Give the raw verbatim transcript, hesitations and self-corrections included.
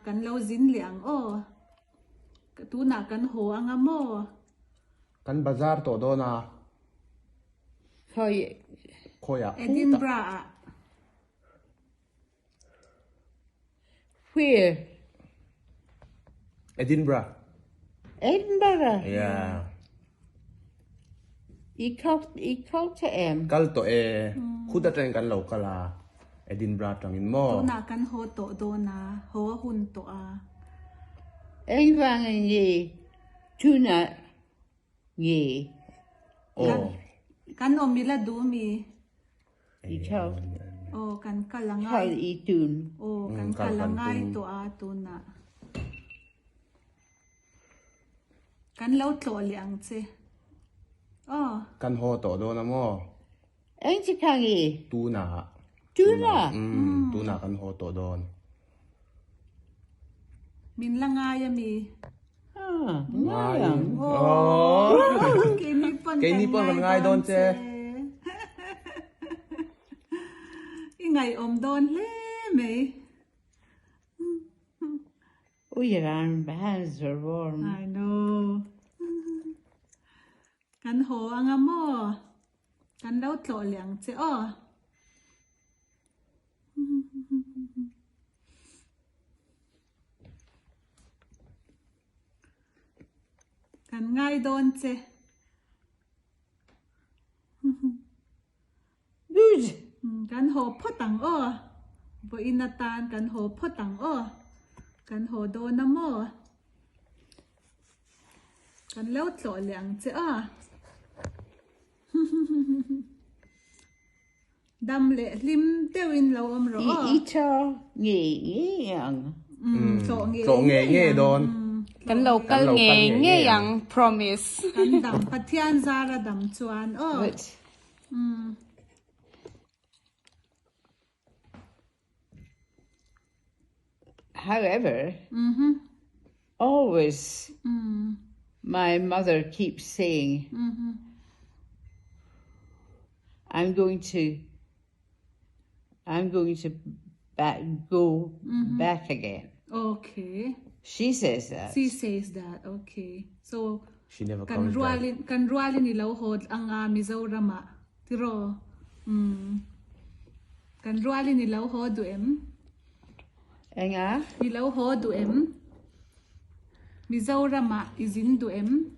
Kan lo zin leh ang aw. Tuna kan haw ang a maw? Kan bazar tawh dawn a. Khawi. Khawiah. Edinburgh-ah. Where? Edinburgh. Edinburgh. Yeah. I kal, i kal teh em? Kal tawh e. Hmm. Khuta train kan lo kal a. Edinburgh aṭangin maw? Tuna kan haw tawh dawn a. Haw hun tawh a. Engvang nge? Tuna nge? Oh. Kan, kan awm i la dum i. I kal. Oh, kan kal a ngai. Kal i tun. Oh, kan kal a ngai tawh a tuna. Kan lo tlawh leh ang che. Oh. Kan haw tawh dawn a maw? Eng chi kha nge? Tuna. Tuna? Mm, tuna kan haw tawh dawn. Min la ngai am i? Ah, ngai ang. Oh. Keini pawh kan ngai dawn che. I ngai awm dawn hle mai. Ui, ran ban zor bor. I know. Kan haw ang a maw? Kan lo tlawh leh ang che aw. Kan ngai dawn che. Good. Hmm, kan haw phawt ang aw. Vawiin a tan kan haw phawt ang aw. Kan haw dawn a maw? Kan lo tlawh leh ang che aw. Dam leh hlim deuin lo awm rawh aw. I, i thaw ngei ngei ang. Mm, tlawh ngei ngei dawn. Mm, kan lo kal ngei ngei ang, promise. Kan dam, Pathian zara dam chuan aw. Good. Mm. However, always my mother keeps saying, "I'm going to, I'm going to back, go back again." Okay. She says that. She says that. Okay. So, she never comes back. Kan rualin, kan rualin i lo haw ang a Mizoramah. Tiraw. Mm. Kan rualin i lo haw duh em? Eng a? I lo haw duh em? Mizoramah i zin duh em?